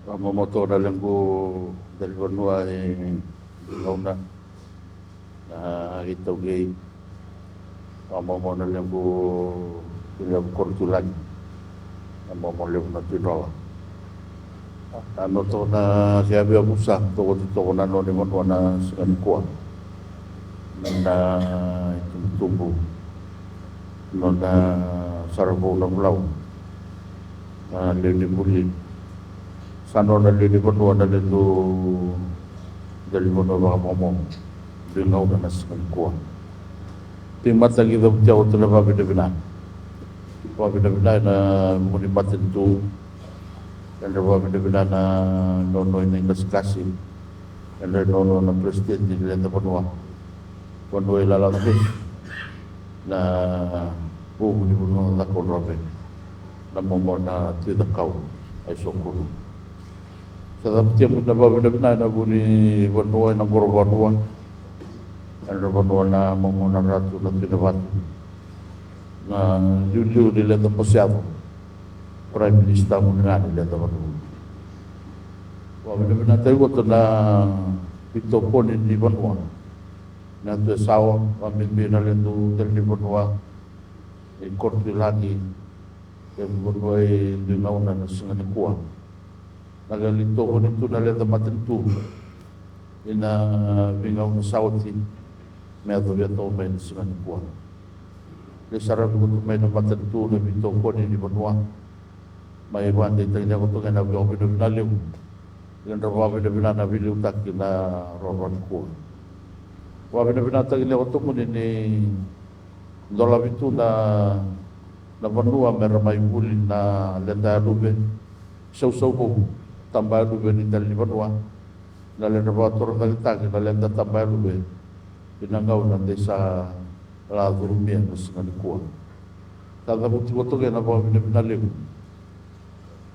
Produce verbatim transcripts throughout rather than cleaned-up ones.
Vakamomo toka na lequ dalivanua e gauna na iTaukei. Vakamomo na lequ Tui Levu Koro Tulagi. Vakamomo levu na Tui Nola. A no toka na ke a via vusa toka ti toka na noni vanua na siga nikua. Na itubutubu, nona sara vou na vulau. Na lewe ni vuli. Sa nona lewe ni vanua na ledu dalivanua vakamomo. Dui gauna na siga nikua. Tei mataki cavutia oto na vavinavina. Vavinavina ena vuku ni matanitu. Ena vavinavina na nono ina i kasikasi. Ena nono na president ni leda vanua. Vanua i lalawa na vuvu ni vanua na cakaudrove. Na momo na tui cakau a i sokulu. Sa cavutia muni na vavinavina ena vu ni vanua ena qoro vanua. Ena vanua na momo na ratu na tui na vatu. Na liuliu ni leda bose yaco. Prime Minister muni ga ni leda vanua. Vavinavina taukoto na vitokoni ni vanua. Na tu e sawa, vabibi na ledu tele ni vanua. I Koro Tulagi. Tele ni vanua i dui gauna na siga nikua. Na ka li tokoni tu na leda matanitu. Ina vigauna sa oti me yacovia toka mai na siga nikua. Lai saravi koto mai na matanitu na vitokoni ni vanua. Mai vakadeitaki ni koto ga na via vinavina levu. Ledra vakavinavina na veiliutaki na roro nikua. Vakavinavinataki ni koto muni ni dolavi tu na vanua me ra mai vuli na leda yaluve. Sausau vou, taba yaluve ni tale ni vanua. Na leda vakatorocaketaki na leda taba yaluve. Ina gauna de sa la curumia na siga nikua. Sa cavuti koto kei na vakavinavina levu.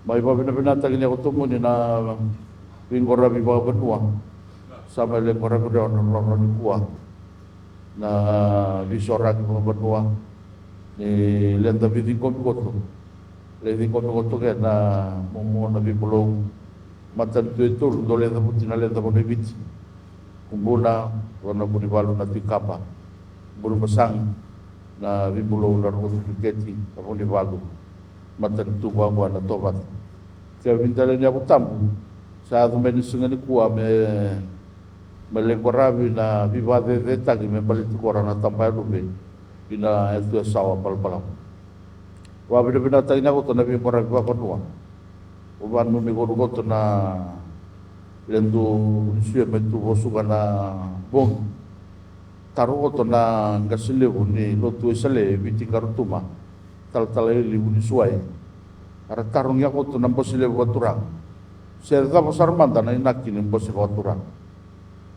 Mai vakavinavinataki ni koto muni na viqoravi vakavanua. Sa mai lai qoravi reo na roro nikua. Na visoraki vakavanua ni leda viciqomi koto. Lai ciqomi koto kei na momo na vibulou. Matanitu e tolu dau lai cavuti na leda vanua i Viti. Kubuna, rua na Vunivalu na Tui Kaba. Burebasaga, na vibulou na Roko Tui Dreketi, na Vunivalu. Matanitu vaqo na Tovata. Kei a vidale ni yavu tabu. Sa yaco mai ni siga nikua me me lai qoravi na vivacecetaki me baleti kora na taba yaluve. Ina e tu e sawa balabalavu. Vakavinavinataki ni koto na viqoravi vakavanua. Vakanumi koto koto na ledu ni sue me tu vosuka na bogi. Taro koto na qase levu ni lotu e sale e Viti Qarotuma. Talatala i livu ni suai. Era tarogi koto na bose levu vakaturaga. Se cava sara mada na inaki ni bose vakaturaga.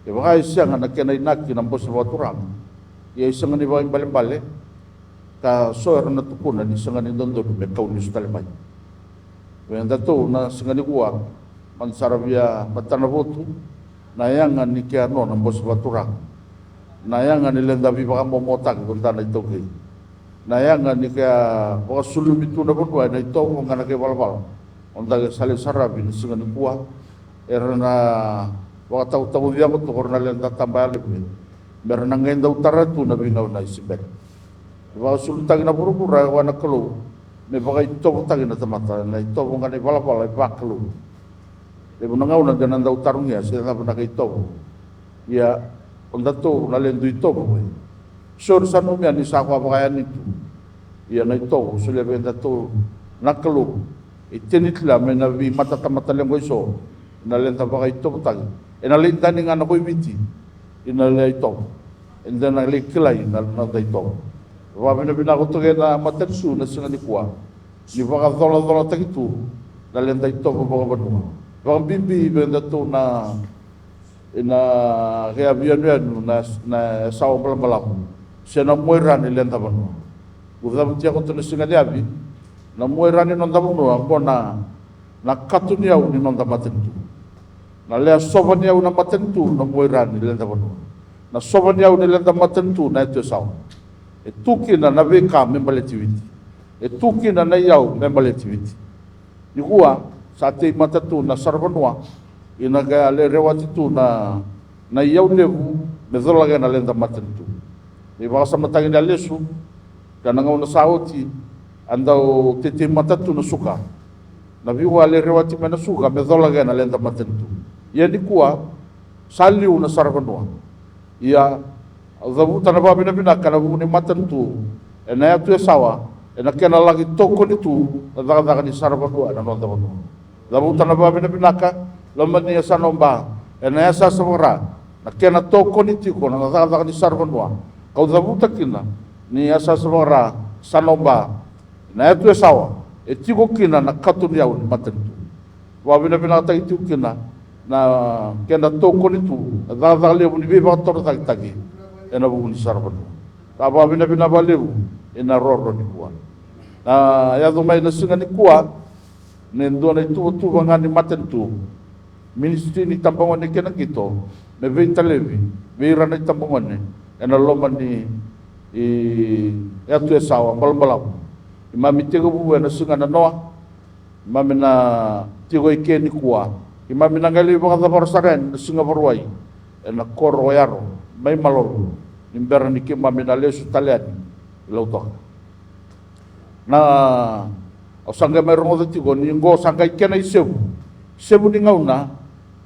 Kevaka e sega na kena inaki na bose vakaturaga, ia e sega ni vakaibalebale, ka so era na tukuna ni sega ni dodonu me kau lesu tale mai. Vei datou na siga nikua, mada sara via matana votu, na yaga ni kea nona bose vakaturaga. Na yaga ni leda vivakamomotaki ko dana iTaukei. Na yaga ni kea vakasulumi tu na vanua ena itovo ga na kei valavala. O da ke sa lai saravi na siga nikua. Era na vakatakotakoci yago toka na leda taba yaluve. Me ra na qai dau tara tu na veigauna i Siberi. Vakasulutaki na vuravura e vua na Kalou. Me vakaitovotaki na tamata, na itovo ga na ivalavala e vakalou. Levu na gauna de na dau tarogia se cava na ka itovo. Ia, o datou na ledu itovo. Sori sa nomia ni sa koya vakayani tu. Ia na itovo, solia vei datou na Kalou. E teni kila mai na veimatatamata lequ eso. Na leda vakaitovotaki. Ena lai dani ga na koi Viti. Ina lai itovo. Eda na lai kilai na noda itovo. Vakavinavinaka toka na matanitu na siga nikua. Ni vakacolacolataki tu na leda itovo vakavanua. Vakabibi vei datou na ina kea viyanuyanu na, na sawa balabalavu. Se na muaira ni leda vanua. Ku cavutia koto na siga ni yavi. Na muaira ni noda vanua, qo na, na kato ni yau ni noda matanitu. Na lea sova ni yau na matanitu, na muaira ni leda vanua. Na sova ni yau ni leda matanitu, na etu e sawa. E tu kina na veika me baleti Viti. E tu kina na iyau me baleti Viti. Nikua, Sa tei matanitu na saravanua, ia na qai a lai rewati tu na, na iyau levu me colaka na leqa matanitu. Ni vakasamataki na lesu, ka na gauna sa oti, a dau tei matanitu na suka. Na viu a lai rewati mai na suka me colaka na leqa matanitu. Ia nikua, sa liu na saravanua. Ia, au cavuta na vakavinavinaka ena vuku ni matanitu ena yatu Yasawa, ena kena laki tokoni tu na cakacaka ni saravanua ena noda vanua. Cavuta na vakavinavinaka, loma ni yasana o Ba, ena yasayasa vaka-Ra, na kena tokoni tiko na cakacaka ni saravanua. Kau cavuta kina ni yasayasa vaka-Ra, yasana o Ba, na yatu Yasawa, e tiko kina na kato ni yau ni matanitu. Vakavinavinakataki tiko kina na kena tokoni tu na cakacaka levu ni veivakatorocaketaki ena vuku ni saravanua. Sa vakavinavinaka vakalevu ena roro nikua. Na yaco mai na siga nikua, me dua na ituvatuva ga ni matanitu, Ministry ni Tabagone kei na Qito, me veitalevi vei ira na itabagone ena loma ni, i, yatu Yasawa balabalavu. Keimami tekivu ena siga nanoa, keimami na tiko eke nikua, keimami na qai lai vakacavara sara yani na siga Vakarauwai ena koro o Yaro mai Malolo, ni bera ni keimami na lesu tale yani i Lautoka. Na, au sa qai mai rogoca tiko ni qo sa qai kena isevu, isevu ni gauna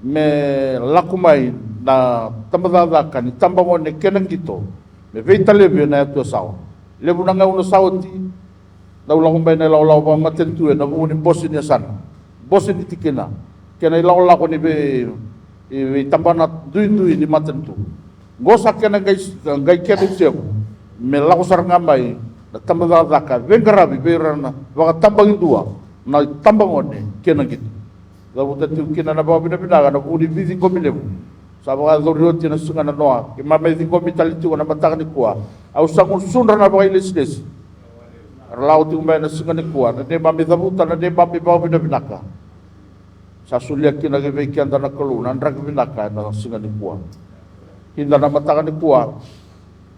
me lako mai na tabacakacaka ni tabagone kei na qito me veitalevi ena yatu Yasawa. Levu na gauna sa oti, dau lako mai na ilakolako vakamatanitu ena vuku ni bose ni yasana, bose ni tikina, kei na ilakolako ni vei, veitabana duidui ni matanitu. Qo sa kena qai, qai kena isevu me lako sara ga mai na tabacakacaka veiqaravi vei ira na vakatabakidua na tabagone kei na qito. Cavuta tiko kina na vakavinavinaka ena vuku ni veiciqomi levu sa vakayacori oti ena siga nanoa, keimami mai ciqomi tale tiko na mataka nikua. Au sa gusudra na vakailesilesi era lako tiko mai ena siga nikua, na neimami cavuta na neimami vakavinavinaka. Sa solia kina ki vei keda na Kalou na draki vinaka ena siga nikua. Kida na mataka nikua,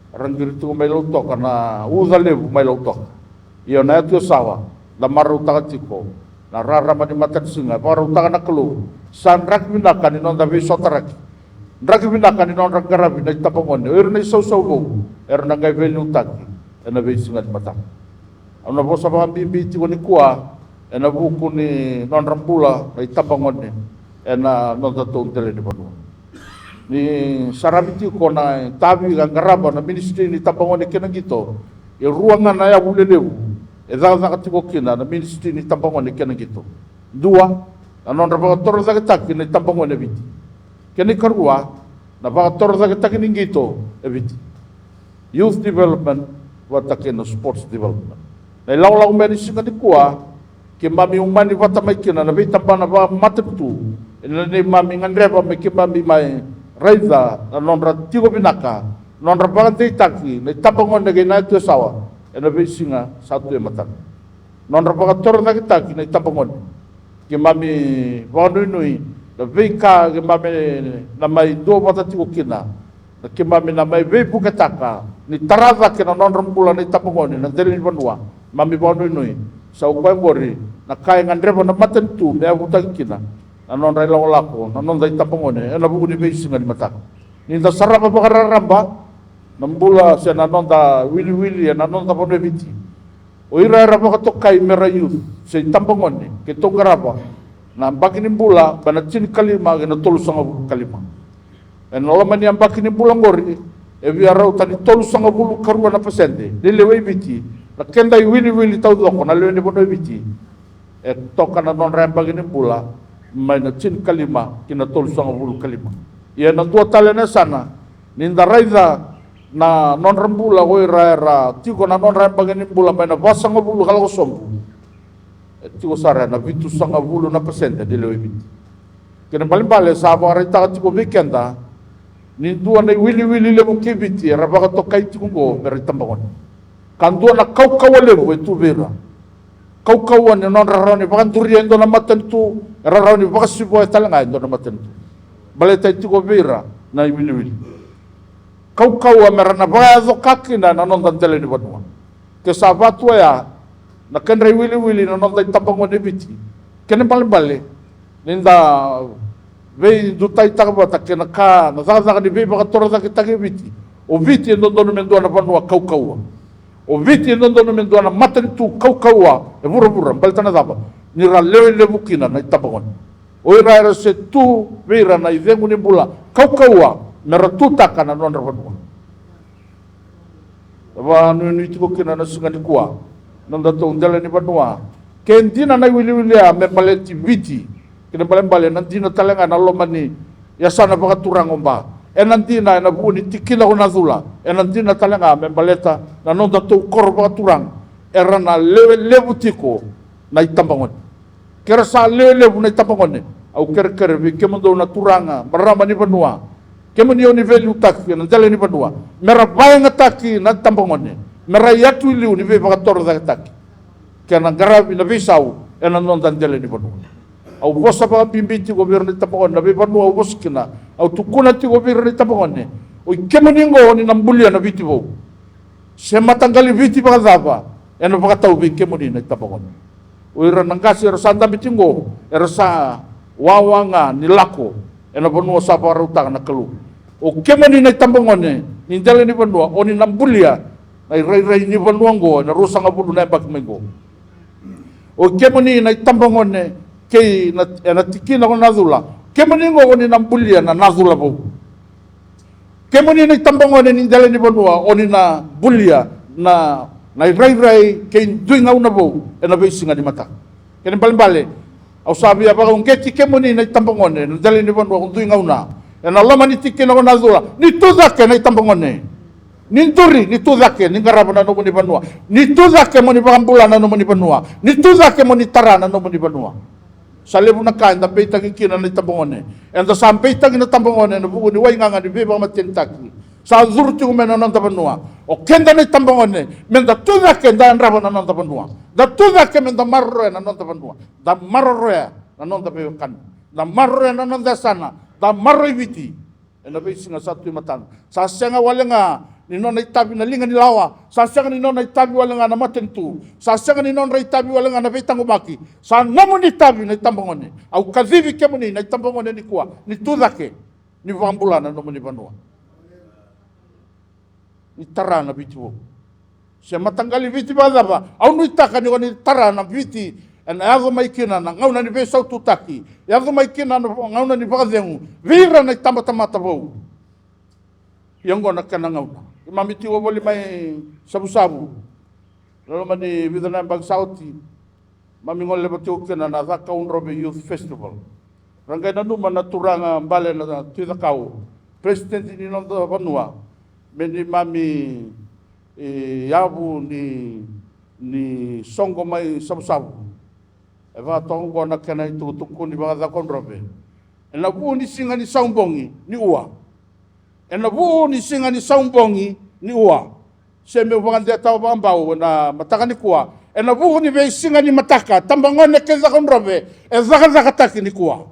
ra qiri tiko mai Lautoka na uca levu mai Lautoka. Io, na yatu Yasawa, da marautaka tiko na rarama ni matanisiga e vakarautaka na Kalou. Sa draki vinaka ni noda veisotaraki, draki vinaka ni nodra qaravi na itabagone, o ira na isausau vou era na qai veiliutaki ena veisiga ni mataka. Au na vosa vakabibi tiko nikua ena vuku ni nodra bula na itabagone ena nodatou dela ni vanua. Ni saravi tiko na itavi ka qarava na Ministry ni Tabagone kei na Qito, e rua ga na yavu lelevu e cakacaka tiko kina na Ministry ni Tabagone kei na Qito. Dua, na nodra vakatorocaketaki na itabagone e Viti. Kei na ikarua, na vakatorocaketaki ni qito e Viti. Youth development vata kei na sports development. Na ilakolako mai ni siga nikua, keimami umani vata mai kina na veitabana vakamatanitu ena neimami gadreva me keimami mai raica na nodra tiko vinaka, nodra vakadeitaki na itabagone kei na yatu Yasawa ena veisiga sa tu e matana. Nodra vakatorocaketaki na itabagone. Keimami vakanuinui na veika keimami na mai duavata tiko kina, na keimami na mai veivuketaka ni tara cake na nodra bula na itabagone na dela ni vanua. Keimami vakanuinui sa o koya oqori na ka e gadreva na matanitu me yavutaki kina na nodra ilakolako na noda itabagone ena vuku ni veisiga ni mataka. Ni da sarava vakararaba na bula se na noda wiliwili ena noda vanua e Viti. O ira era vakatokai me ra youth se itabagone, keitou qarava na yabaki ni bula mai na tinikalima kei na tolusagavulu ka lima. Ena loma ni yabaki ni bula oqori, e via rauta ni tolusagavulu ka rua na pasede ni lewe i Viti, na keda iwiliwili taucoko na lewe ni vanua e Viti, e toka na nodra yabaki ni bula mai na tinikalima ki na tolusagavulu ka lima. Ia ena dua tale na yasana, ni da raica na nodra bula o ira era tiko na nodra yabaki ni bula mai na vasagavulu ka lako sobu, e tiko sara ena vitusagavulu na pasede ni lewe i Viti. Kena ibalebale sa vakaraitaka tiko vei keda ni dua na iwiliwili levu kei Viti era vakatokai tiko oqo me ra itabagone. Ka dua na kaukauwa levu e tu vei ira. Kaukauwa ni nodra rawa ni vakaduria e dua na matanitu, era rawa ni vakasivoya tale ga e dua na matanitu. Baleta e tiko vei ira na iwiliwili. Kaukauwa me ra na vakayaco ka kina na noda dela ni vanua. Ke sa vatu oya na kedra iwiliwili na noda itabagone e Viti, Kena ibalebale ni da veidutaitaka vata kei na ka, na cakacaka ni veivakatorocaketaki e Viti. O Viti e dodonu me dua na vanua kaukauwa. O Viti e dodonu me dua na matanitu kaukauwa e vuravura. Baleta na cava? Ni ra lewe levu kina na itabagone. O ira era se tu vei ira na icegu ni bula kaukauwa me ra tutaka na nodra vanua. Vakanuinui tiko kina na siga nikua na nodatou dela ni vanua. Ke dina na iwiliwili ya me baleti Viti, kena ibalebale ena dina tale ga na loma ni yasana vakaturaga o Ba. Ena dina ena vuku ni tikina ko Nacula. Ena dina tale ga me baleta na nodatou koro vakaturaga. Era na lewe levu tiko na itabagone. Ke ra sa lewe levu na itabagone, au kerekere vei kemudou na turaga, marama ni vanua, kemuni o ni veiliutaki ena dela ni vanua, me ra vakayagataki na itabagone, me ra yatu i liu ni veivakatorocaketaki. Kei na qaravi na veisau ena noda dela ni vanua. Au vosa vakabibi tiko vei ira na itabagone, na veivanua au vosa kina, au tukuna tiko vei ira na itabagone, o i kemuni oqo o ni na bulia na Viti vou. Se mataqali Viti vakacava ena vakatau vei kemuni na itabagone. O ira na qase era sa dabe tiko, era sa wawa ga ni lako ena vanua sa vakarautaka na Kalou. O kemuni na itabagone ni dela ni vanua, o ni na bulia na irairai ni vanua oqo ena ruasagavulu na yabaki mai oqo. O kemuni na itabagone kei na, ena tikina ko Nacula, kemuni oqo o ni na bulia na Nacula vou. Kemuni na itabagone ni dela ni vanua, o ni na bulia na, na irairai kei dui gauna vou ena veisiga ni mataka. Kena ibalebale, au sa via vakauqeti kemuni na itabagone ena dela ni vanua ko dui gauna ena loma ni tikina ko Nacula, ni tu cake na itabagone. Ni duri, ni tu cake, ni qarava na nomuni vanua. Ni tu cake mo ni vakabula na nomuni vanua. Ni tu cake mo ni tara na nomuni vanua. Sa levu na ka eda beitaki kina na itabagone. Eda sa beitaki na tabagone ena vuku ni waigaga ni veivakamatenitaki sa curu tiko mai na noda vanua. O keda na itabagone, meda tu cake da yadrava na noda vanua. Da tu cake meda maroroya na noda vanua. Da maroroya na noda veiwekani. Da maroroya na noda yasana. Da maroroi Viti. Ena veisiga sa tu e matada. Sa sega wale ga ni nona itavi na liga ni lawa. Sa sega ni nona itavi wale ga na matanitu. Sa sega ni nodra itavi wale ga na veitaqomaki. Sa nomuni itavi na itabagone. Au kacivi kemuni na itabagone nikua, ni tu cake, ni vakabula na nomuni vanua. Ni tara na Viti vou. Se mataqali Viti vakacava, au nuitaka ni ko ni tara na Viti ena yaco mai kina na gauna ni veisaututaki, yaco mai kina na gauna ni vakacegu vei ira na itabatamata vou. Ia oqo na kena gauna. Keimami tiko voli mai Savusavu ena loma ni vica na yabaki sa oti. Keimami goleva tiko kina na Cakaudrove Youth Festival. Ra qai nanuma na turaga bale na Tui Cakau, peresitedi ni noda vanua, me neimami, e, yavu ni, ni soqo mai Savusavu. E vakatoka oqo na kena itukutuku ni vakacakaudrove. Ena vuku ni siga ni saubogi ni ua. Ena vuku ni siga ni saubogi ni ua. Se meu vakadetawa vakabau ena mataka nikua. Ena vuku ni veisiga ni mataka, tabagone kei cakaudrove e cakacakataki nikua.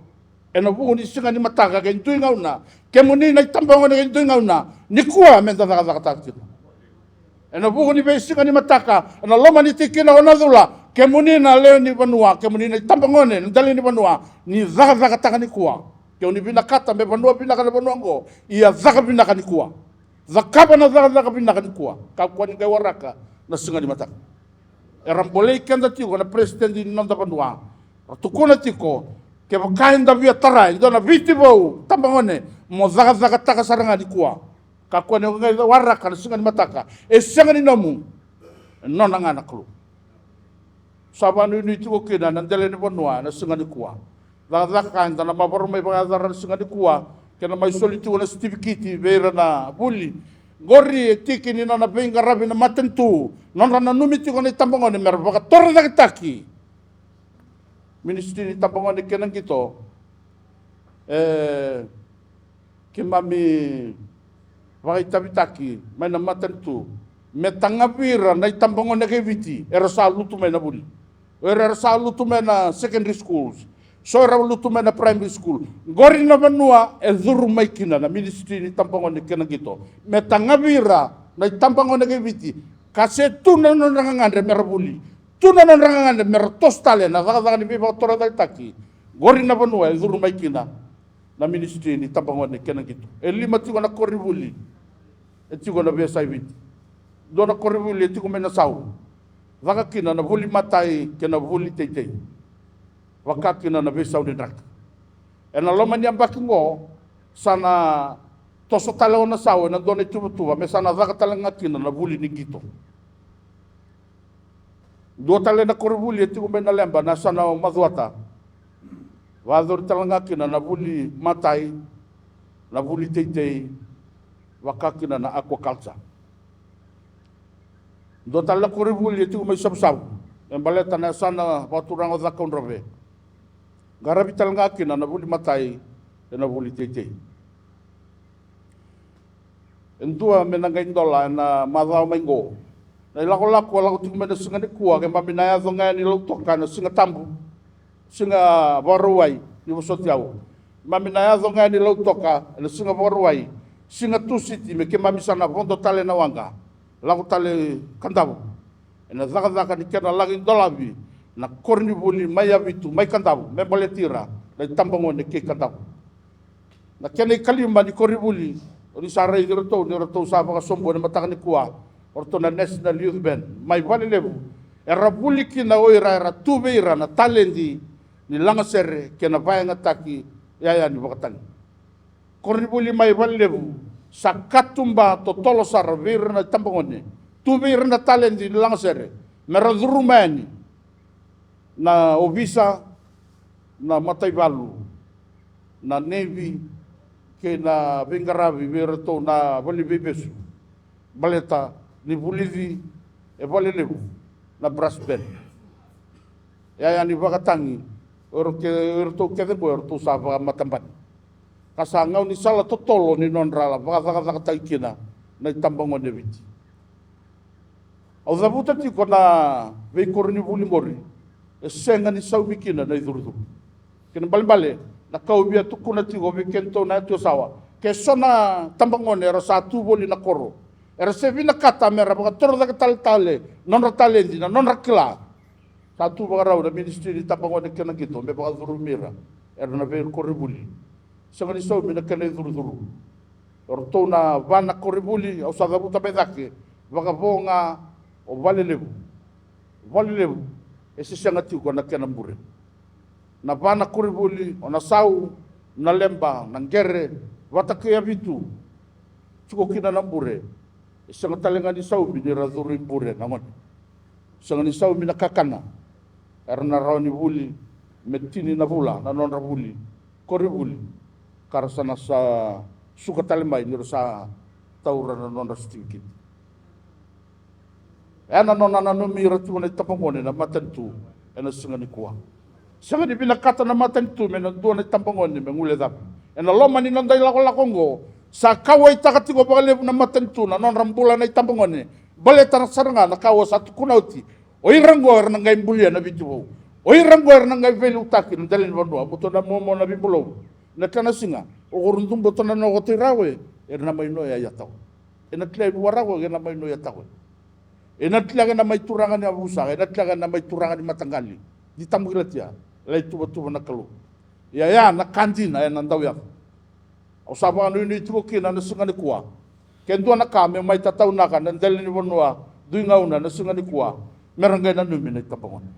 Ena vuku ni siga ni mataka kei dui gauna, kemuni na itabagone kei dui gauna, nikua meda cakacakataka tiko. Ena vuku ni veisiga ni mataka ena loma ni tikina ko Nacula, kemuni na lewe ni vanua, kemuni na itabagone na dela ni vanua, ni cakacakataka nikua. Ke o ni vinakata me vanua vinaka na vanua oqo, ia caka vinaka nikua. Cakava na cakacaka vinaka nikua. Kakua ni qai waraka na siga ni mataka. Era bolei keda tiko na peresitedi ni noda vanua. Ra tukuna tiko, kevaka eda via tara e dua na Viti vou, tabagone, mo cakacakataka sara ga nikua. Kakua ni qai waraka na siga ni mataka. E sega ni nomu. E nona ga na Kalou. Sa vakanuinui tiko kina na dela ni vanua ena siga nikua. Cakacaka eda na mavaro mai vakayacora na siga nikua, kei na mai soli tiko na sitivikiti vei ira na vuli. Qori e tiki ni nona veiqaravi na matanitu, nodra nanumi tiko na itabagone me ra vakatorocaketaki. Ministry ni tabagone kei na qito. E, keimami vakaitavitaki mai na matanitu me tagavi ira na itabagone kei Viti era sa lutu mai na vuli. O ira era sa lutu mai na secondary schools, so era lutu mai na primary school. Qori na vanua e curu mai kina na ministry ni tabagone kei na qito, me tagavi ira na itabagone kei Viti ka se tu na nodra gagadre me ra vuli. Tu na nodra gagadre me ra toso tale na cakacaka ni veivakatorocaketaki. Qori na vanua e curu mai kina na ministry ni tabagone kei na qito. E lima tiko na koronivuli e tiko na veiyasai Viti. Dua na koronivuli e tiko mai Nasau, caka kina na vuli matai kei na vuli teitei, vaka kina na veisau ni draki. Ena loma ni yabaki qo sa na toso tale o Nasau ena dua na ituvatuva me sa na caka tale ga kina na vuli ni qito. Dua tale na koronivuli e tiko mai Naleba, na yasana o Macuata, vakayacori tale ga kina na vuli matai, na vuli teitei, vaka kina na aquaculture. Dua tale na koronivuli e tiko mai Savusavu, me baleta na yasana vakaturaga o Cakaudrove, qaravi tale ga kina na vuli matai ena vuli teitei. E dua me na qai dola ena macawa mai qo. Na ilakolako a lako tiko mai na siga nikua, keimami na yaco ga yani Lautoka ena Siga Tabu, Siga Vakarauwai, ni vosoti au. Keimami na yaco ga yani Lautoka ena Siga Vakarauwai, Siga Tusiti, me keimami sa na vodo tale na waqa, lako tale Kadavu. Ena cakacaka ni kena laki dolavi na koronivuli mai Yavitu, mai Kadavu, me baleti ira na itabagone kei Kadavu. Na kena ikalima ni koronivuli, o ni sa raici iratou ni ratou sa vakasobu ena mataka nikua, o ratou na National Youth Band mai Valelevu. Era vuli kina o ira era tu vei ira na taledi ni lagasere kei na vakayagataki iyaya ni vakatagi. Koronivuli mai Valelevu sa katuba totolo sara vei ira na itabagone, tu vei ira na taledi ni lagasere, me ra curuma yani na ovisa, na mataivalu, na navy, kei na veiqaravi vei iratou na vale ni veivesu. Baleta ni vulici e Valelevu na brass band. Iyaya ni vakatagi, o ira ke-, o iratou kece qo eratou sa vakamatabani. Ka sa gaunisala totolo ni nodra vakacakacakataki kina na itabagone e Viti. Au cavuta tiko na veikoronivuli qori e sega ni saumi kina na icurucuru. Kena ibalebale, na ka au via tukuna tiko vei kedatou na Yatu Yasawa, ke so na tabagone era sa tu voli na koro, era se vinakata me ra vakatorocake tale, tale nodra taledi, na nodra kila, sa tu vakarau na ministry ni tabagone kei na qito me vakacurumi ira era na veikoronivuli. Sega ni saumi na kena icurucuru. O ratou na va na koronivuli, au sa cavuta mai cake, vakavo ga o Valelevu. Valelevu e se sega tiko na kena bure. Na va na koronivuli, o Nasau, Naleba, Naqere, vata kei Yavitu, tiko kina na bure. E sega tale ga ni saumi ni ra curu i bure na gone. Sega ni saumi na kakana. Era na rawa ni vuli me tini na vula na nodra vuli koronivuli, ka ra sa na sa suka tale mai ni ra sa taura na nodra sitiviketi. E na nona nanumi ira tiko na itabagone na matanitu ena siga nikua. Sega ni vinakata na matanitu me na dua na itabagone me guilecavi. Ena loma ni noda ilakolako oqo, sa kauwaitaka tiko vakalevu na matanitu na nodra bula na itabagone. Baleta sara ga na ka au sa tukuna oti, o ira oqo era na qai bulia na Viti Vou. O ira oqo era na qai veiliutaki na dela ni vanua. Buto na momo na vibulou. Na kena siga o koru dubu to na noko to ira oqo, era na mai noya ia tawe. Ena kila i vua ra oqo, era na mai noya tawe. Ena kila ga na mai turaga ni yavusa, ena kila ga na mai turaga ni mataqali. Di tamukilatia, lai tuvatuva na Kalou. Ia ya na ka dina ena dau yaco. Au sa vakanuinui tiko kina na siga nikua. Ke dua na ka me mai tataunaka na dela ni vanua dui gauna na siga nikua, me ra qai nanumi na itabagone.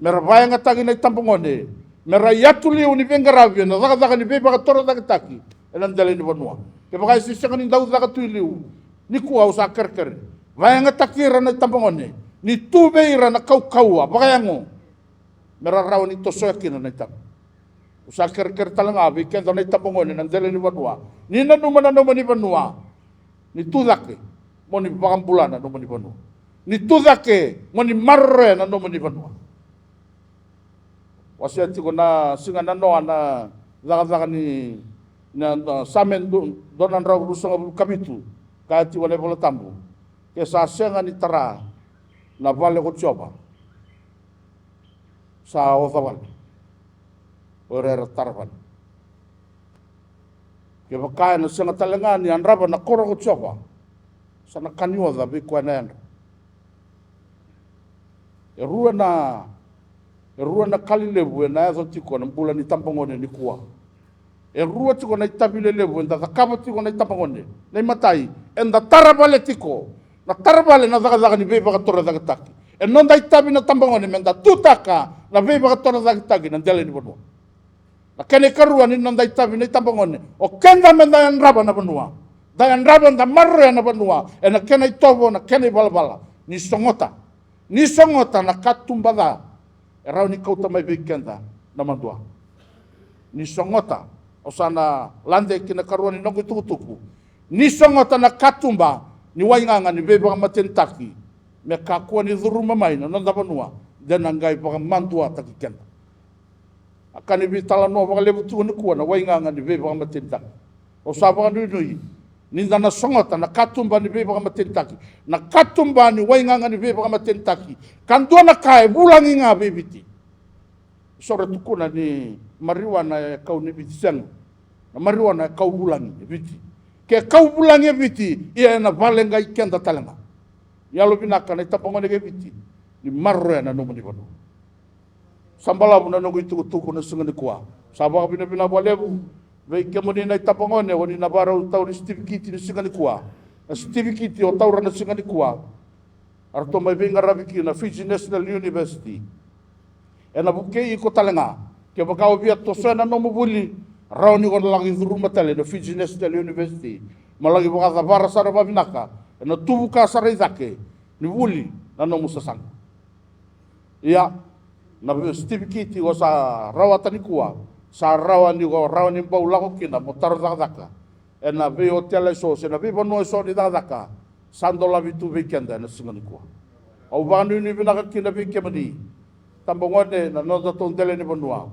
Me ra vakayagataki na itabagone. Me ra yatu liu ni veiqaravi ena cakacaka ni veivakatorocaketaki ena dela ni vanua. Kevaka e se sega ni dau caka tu i liu nikua, au sa kerekere, vakayagataki ira na itabagone. Ni tu vei ira na kaukauwa vakayago me ra rawa ni tosoya kina na itavi. Au sa kerekere tale ga vei keda na itabagone na dela ni vanua. Ni nanuma na nomuni vanua. Ni tu cake mo ni vakabula na nomuni vanua. Ni tu cake mo ni maroroya na nomuni vanua. Wasea tiko na siga nanoa na cakacaka ni na, na Same du-, dua na drau ruasagavulu ka vitu. Kaya tiko na iVola Tabu, ke sa sega ni tara na vale ko Jiova, sa oca wale o ira era tara vale. Kevaka ena sega tale ga ni yadrava na koro ko Jiova, sa na ka ni oca vei koya na yadra. E rua na, e rua na kali levu ena yaco tiko na bula ni tabagone nikua. E rua tiko na itavi lelevu eda cakava tiko na itabagone. Na imatai, eda tara vale tiko. Na tara vale na cakacaka ni veivakatorocaketaki. E noda itavi na tabagone meda tutaka na veivakatorocaketaki na dela ni vanua. Na kena ikarua ni noda itavi na itabagone, o keda meda yadrava na vanua. Da yadrava, da maroroya na vanua ena kena itovo, na kena ivalavala. Ni sogota, ni sogota na katuba ca e rawa ni kauta mai vei keda na madua. Ni sogota, au sa na lade ki na ikarua ni noqu itukutuku. Ni sogota na katuba ni waigaga ni veivakamatenitaki me kakua ni curuma mai na noda vanua, de na qai vakamaduataki keda. A ka ni veitalanoa vakalevu tiko nikua na waigaga ni veivakamatenitaki. Au sa vakanuinui ni da na sogota na katuba ni veivakamatenitaki, na katuba ni waigaga ni veivakamatenitaki, ka dua na ka e vulagi ga vei Viti. So era tukuna ni marijuana e kau ni Viti, sega. Na marijuana e kau vulagi e Viti. Ke kau vulagi e Viti, ia ena vale qai keda tale ga. Ni yalovinaka na itabagone kei Viti, ni maroroya na nomuni vanua. Sa balavu na noqu itukutuku na siga nikua. Sa vakavinavinaka vakalevu vei kemuni na itabagone o ni na vakarau tauri sitivekiti na siga nikua. Na sitivekiti o taura na siga nikua, eratou mai veiqaravi kina na Fiji National University. Ena vukei iko tale ga. Kevaka o via tosoya na nomu vuli, rawa ni ko na laki curuma tale na Fiji National University, mo laki vakacavara sara vakavinaka ena tuvuka sara i cake ni vuli na nomu sasaga. Ia, na sitivekiti ko sa rawata nikua, sa rawa ni ko rawa ni bau lako kina mo taro cakacaka ena veiotela eso se na veivanua eso ni cakacaka sa dolavi tu vei keda ena siga nikua. Au vakanuinui vinaka kina vei kemuni tabagone, na nodatou dela ni vanua,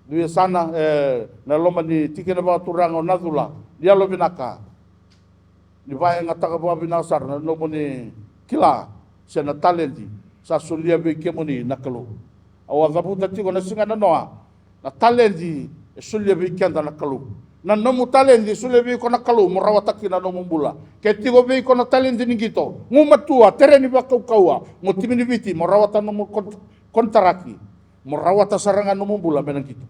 ni yasana, e, na loma ni tikina vakaturaga o Nacula, ni yalovinaka ni vakayagataka vakavinaka sara na nomuni kila se na taledi sa solia vei kemuni na Kalou. Au a cavuta tiko na siga nanoa, na taledi e solia vei keda na Kalou. Na nomu taledi e solia vei iko na Kalou mo rawata kina na nomu bula. Ke tiko vei iko na taledi ni qito, gumatua, tere ni vakaukauwa, mo timi ni Viti mo rawata nomu kon-, konitaraki, mo rawata sara ga nomu bula mai na qito.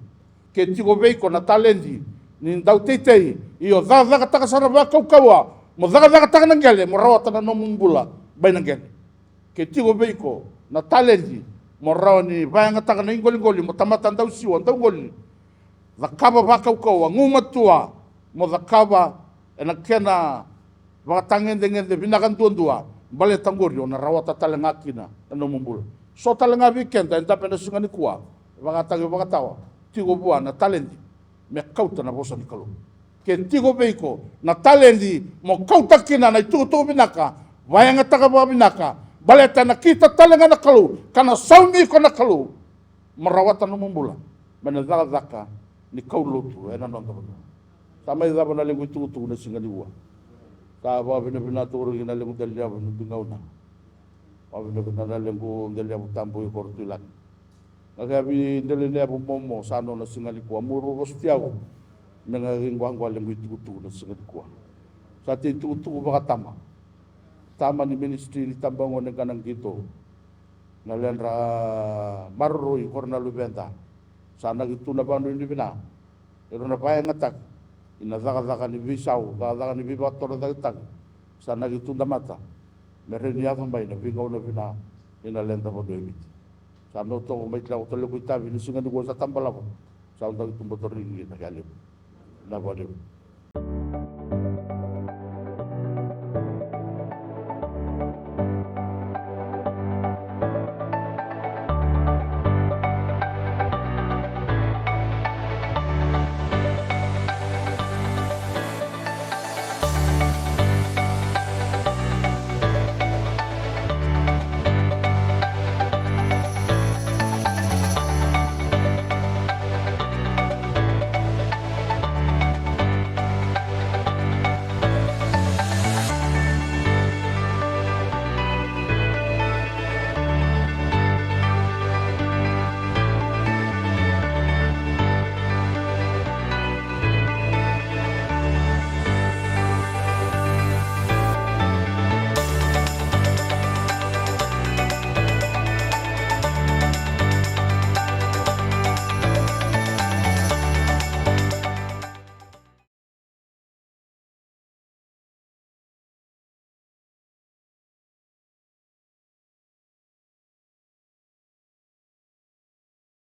Ke tiko vei iko na taledi ni dauteitei, io, cakacakataka sara vakaukauwa mo cakacakataka na qele mo rawata na nomu bula mai na qele. Ke tiko vei iko na taledi mo rawa ni vakayagataka na iqoliqoli mo tamata dausiwa, dauqoli, cakava vakaukauwa, gumatua mo cakava ena kena vakatagedegede vinaka duadua, baleta qori o na rawata tale ga kina na nomu bula. So tale ga vei keda e dabe na siga nikua, vakataki vakatawa, tiko vua na taledi me kauta na vosa ni Kalou. Ke tiko vei iko na taledi mo kauta kina na itukutuku vinaka, vakayagataka vakavinaka, baleta ena kita tale ga na Kalou ka na saumi iko na Kalou mo rawata nomu bula mai na cakacaka ni kaulotu ena noda vanua. Sa mai cava na lequ itukutuku na siga nikua. Sa vakavinavinaka tiko na lequ dela ni yavu ni dui gauna. Vakavinavinaka na lequ dela ni yavu tabu i koro Tuilagi. Na ka yavi dela ni yavu momo sa nona siga nikua, mo rau vosoti au me ga qai quaqua lequ itukutuku na siga nikua. Sa tei tukutuku vakatama, tama ni ministry ni tabagone ka na qito. Na ledra maroroi ko ira na luveda. Sa naki tu na vakanuinui vina. Ira na vakayagataki ina cakacaka ni veisau, cakacaka ni veivakatorocaketaki. Sa naki tu damata me rawa ni yaco mai na veigauna vina ina leda vanua e Viti. Sa no toko mai tlaku tale ko itavi ni siga nikua sa tabalava. Sa udaki tu batorigi na kea levu. Na valevu.